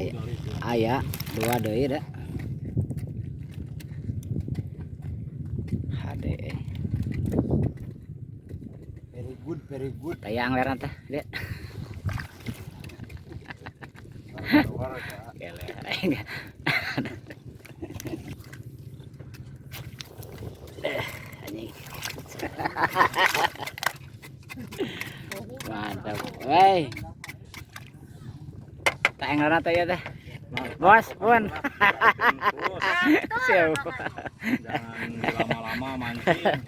Aya, aya dua deui da. Hade. Very good, very good. Tayang lerna teh, Dek. Gele. Anjing. Mantap. Woi. Tayang lerna teh ya teh. Bos, pun. Siap. Jangan lama-lama mancing.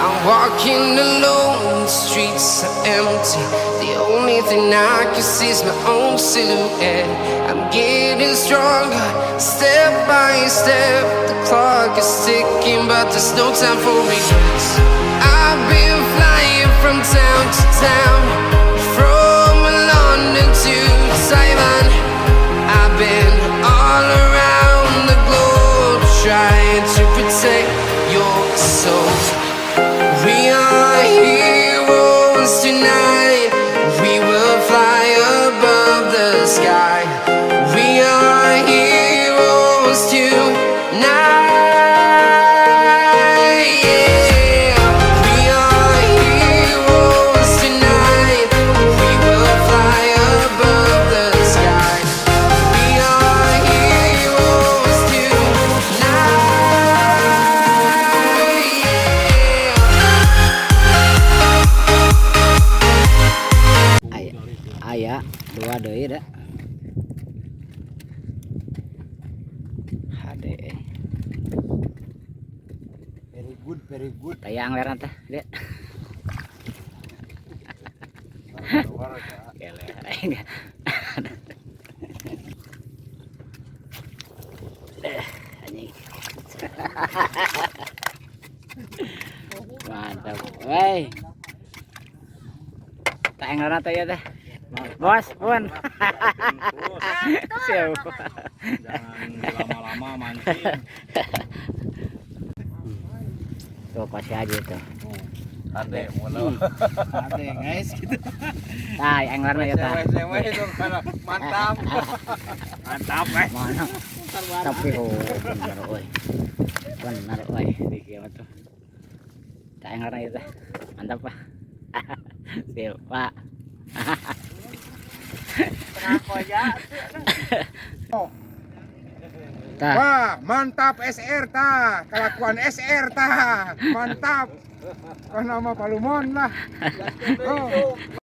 I'm walking alone, the streets are empty. The only thing I can see is my own silhouette. I'm getting stronger, step by step. The clock is ticking, but there's no time for regrets. I've been flying from town to town, from London to Taiwan. I've been all around the globe trying to protect your soul. We are heroes tonight. We will fly above the sky. We are heroes tonight. Yeah. We are heroes tonight. We will fly above the sky. We are heroes tonight. Yeah. Aya, aya dua deui da. Hade. Very good, very good. Tayang lerna teh, Dek. Gele. Anjing. Mantap. Woi. Tayang lerna teh ya teh. Bos, pun. Siap. Jangan lama-lama mancing. Tuh pasti aja itu. Ade, mulu. Ada guys gitu. Nah, yang lerna ya tah. Cewek itu mantap. Mantap, eh. Mana? Tapi oh, bener oi. Bener oi, di kieu mah tuh. Tah yang lerna ya teh. Mantap, Pak. Siap, Pak. Tah, Wah, mantap SR ta, kelakuan SR ta, mantap. Kau nama Palumon lah. Oh.